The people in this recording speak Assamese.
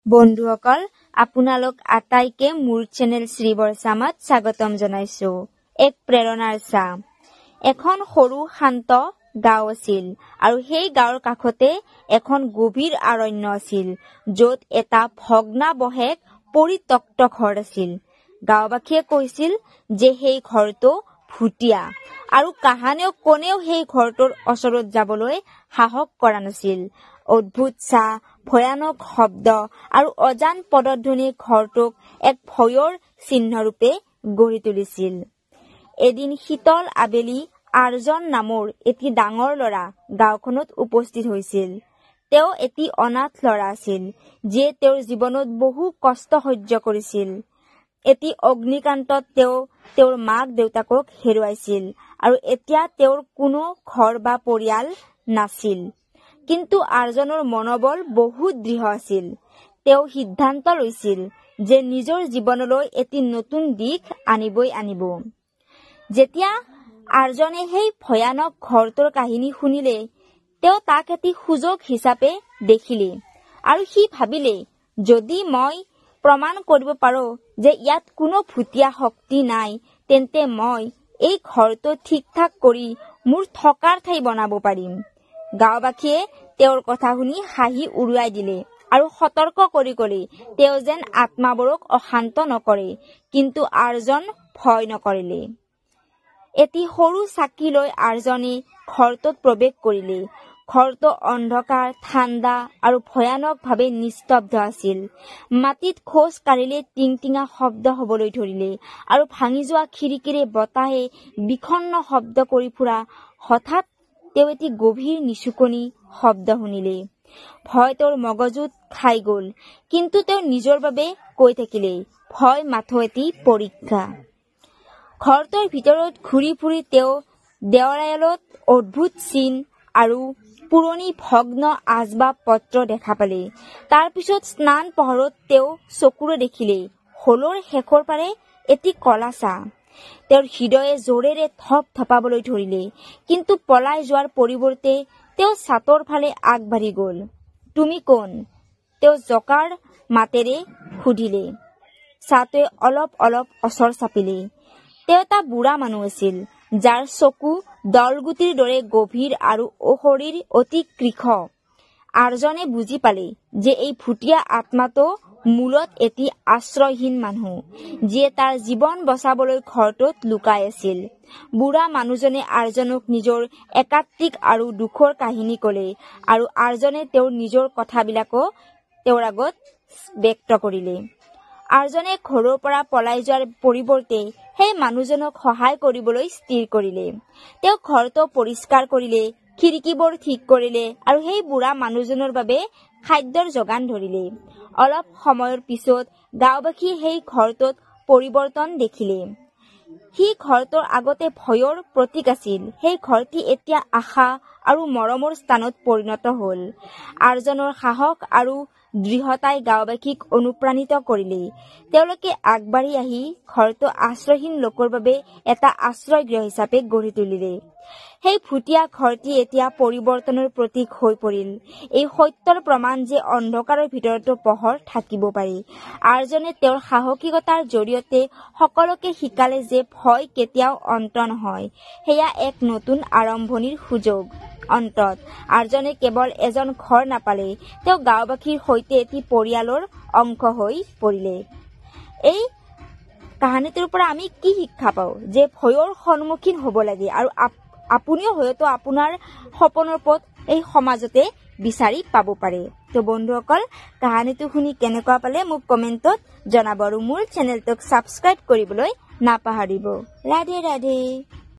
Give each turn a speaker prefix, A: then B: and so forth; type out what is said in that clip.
A: বন্ধুসকল, আপোনালোক আটাইকে মোৰ চেনেল শ্ৰী বৰচামাত স্বাগতম জনাইছো। এক প্ৰেৰণাৰ ছাঁ। এখন সৰু শান্ত গাঁও আছিল আৰু সেই গাঁৱৰ কাষতে এখন গভীৰ অৰণ্য আছিল, য'ত এটা ভগ্নাৱশেষ পৰিত্যক্ত ঘৰ আছিল। গাঁওবাসীয়ে কৈছিল যে সেই ঘৰটো ভুটীয়া আৰু কাহানিও কোনেও সেই ঘৰটোৰ ওচৰত যাবলৈ সাহস কৰা নাছিল। অদ্ভুত ছাঁ, ভয়ানক শব্দ আৰু অজান পদধ্বনি ঘৰটোক এক ভয়ৰ চিহ্নৰূপে গঢ়ি তুলিছিল। এদিন শীতল আবেলি আৰ্জন নামৰ এটি ডাঙৰ ল'ৰা গাঁওখনত উপস্থিত হৈছিল। তেওঁ এটি অনাথ ল'ৰা আছিল, যিয়ে তেওঁৰ জীৱনত বহু কষ্ট সহ্য কৰিছিল। এটি অগ্নিকাণ্ডত তেওঁ তেওঁৰ মাক দেউতাকক হেৰুৱাইছিল আৰু এতিয়া তেওঁৰ কোনো ঘৰ বা পৰিয়াল নাছিল। কিন্তু আৰ্জনৰ মনোবল বহুত দৃঢ় আছিল। তেওঁ সিদ্ধান্ত লৈছিল যে নিজৰ জীৱনলৈ এটি নতুন দিশ আনিবই আনিব। যেতিয়া আৰ্জনে সেই ভয়ানক ঘৰটোৰ কাহিনী শুনিলে, তেওঁ তাক এটি সুযোগ হিচাপে দেখিলে আৰু সি ভাবিলে, যদি মই প্ৰমাণ কৰিব পাৰো যে ইয়াত কোনো ভুটীয়া শক্তি নাই, তেন্তে মই এই ঘৰটো ঠিক-ঠাক কৰি মোৰ থকাৰ ঠাই বনাব পাৰিম। গাঁওবাসীয়ে তেওঁৰ কথা শুনি হাঁহি উৰুৱাই দিলে আৰু সতৰ্ক কৰি ক'লে তেওঁ যেন আত্মাবোৰক অশান্ত নকৰে। কিন্তু আৰ্জন ভয় নকৰিলে। এটি সৰু চাকি লৈ আৰ্জনে ঘৰটোত প্ৰৱেশ কৰিলে। ঘৰটো অন্ধকাৰ, ঠাণ্ডা আৰু ভয়ানকভাৱে নিস্তব্ধ আছিল। মাটিত খোজ কাঢ়িলে টিংটিঙা শব্দ হ'বলৈ ধৰিলে আৰু ভাঙি যোৱা খিৰিকীৰে বতাহে বিষণ্ণ শব্দ কৰি ফুৰা হঠাৎ তেওঁ এটি গভীৰ নিচুকনি শব্দ শুনিলে। ভয় তেওঁৰ মগজুত খাই গ'ল, কিন্তু তেওঁ নিজৰ বাবে কৈ থাকিলে, ভয় মাথো এটি পৰীক্ষা। ঘৰটোৰ ভিতৰত ঘূৰি ফুৰি তেওঁ দেৱালত অদ্ভুত চিন আৰু পুৰণি ভগ্ন আচবাব পত্ৰ দেখা পালে। তাৰ পিছত স্নান পোহৰত তেওঁ চকুৰে দেখিলে হলৰ শেষৰ পাৰে এটি কলা ছাঁ। তেওঁৰ হৃদয়ে জোৰেৰে ধপ ধপাবলৈ ধৰিলে, কিন্তু পলাই যোৱাৰ পৰিৱৰ্তে তেওঁ ছাঁটোৰ ফালে আগবাঢ়ি গ'ল। তুমি কোন? তেওঁ জোকাৰ মাতেৰে সুধিলে। ছাঁটোৱে অলপ অলপ ওচৰ চাপিলে। তেওঁ এটা বুঢ়া মানুহ আছিল, যাৰ চকু দলগুটিৰ দৰে গভীৰ আৰু শৰীৰ অতি কৃশ। আৰ্জনে বুজি পালে যে এই ভুটীয়া আত্মাটো মূলত এটি আশ্ৰয়হীন মানুহ, যিয়ে তাৰ জীৱন বচাবলৈ ঘৰটোত লুকাই আছিল। বুঢ়া মানুহজনে আৰ্জনক নিজৰ একাত্মিক আৰু দুখৰ কাহিনী ক'লে আৰু আৰ্জনে তেওঁৰ নিজৰ কথাবিলাকো তেওঁৰ আগত ব্যক্ত কৰিলে। আৰ্জনে ঘৰৰ পৰা পলাই যোৱাৰ পৰিৱৰ্তে সেই মানুহজনক সহায় কৰিবলৈ স্থিৰ কৰিলে। তেওঁ ঘৰটো পৰিষ্কাৰ কৰিলে, খিৰিকীবোৰ ঠিক কৰিলে আৰু সেই বুঢ়া মানুহজনৰ বাবে খাদ্যৰ যোগান ধৰিলে। অলপ সময়ৰ পিছত গাঁওবাসীয়ে সেই ঘৰটোত পৰিৱৰ্তন দেখিলে। সি ঘৰটোৰ আগতে ভয়ৰ প্ৰতীক আছিল, সেই ঘৰটি এতিয়া আশা আৰু মৰমৰ স্থানত পৰিণত হ'ল। আৰ্জনৰ সাহস আৰু দৃঢ়তাই গাঁওবাসীক অনুপ্ৰাণিত কৰিলে। তেওঁলোকে আগবাঢ়ি আহি ঘৰটো আশ্ৰয়হীন লোকৰ বাবে এটা আশ্ৰয়গৃহ হিচাপে গঢ়ি তুলিলে। সেই ভুটীয়া ঘৰটি এতিয়া পৰিৱৰ্তনৰ প্ৰতীক হৈ পৰিল, এই সত্যৰ প্ৰমাণ যে অন্ধকাৰৰ ভিতৰতো পোহৰ থাকিব পাৰে। আৰ্জনে তেওঁৰ সাহসিকতাৰ জৰিয়তে সকলোকে শিকালে যে ভয় কেতিয়াও অন্ত নহয়, সেয়া এক নতুন আৰম্ভণিৰ সুযোগ। অন্তত আৰ্জনে কেৱল এজন ঘৰ নাপালে, তেওঁ গাঁওবাসীৰ সৈতে এটি পৰিয়ালৰ অংশ হৈ পৰিলে। এই কাহিনীটোৰ পৰা আমি কি শিক্ষা পাওঁ? যে ভয়ৰ সন্মুখীন হ'ব লাগে আৰু আপুনিও হয়তো আপোনাৰ সপোনৰ পথ এই সমাজতে বিচাৰি পাব পাৰে। তো বন্ধুসকল, কাহিনীটো শুনি কেনেকুৱা পালে মোক কমেণ্টত জনাব আৰু মোৰ চেনেলটোক ছাবস্ক্ৰাইব কৰিবলৈ নাপাহৰিব। ৰাধে ৰাধে।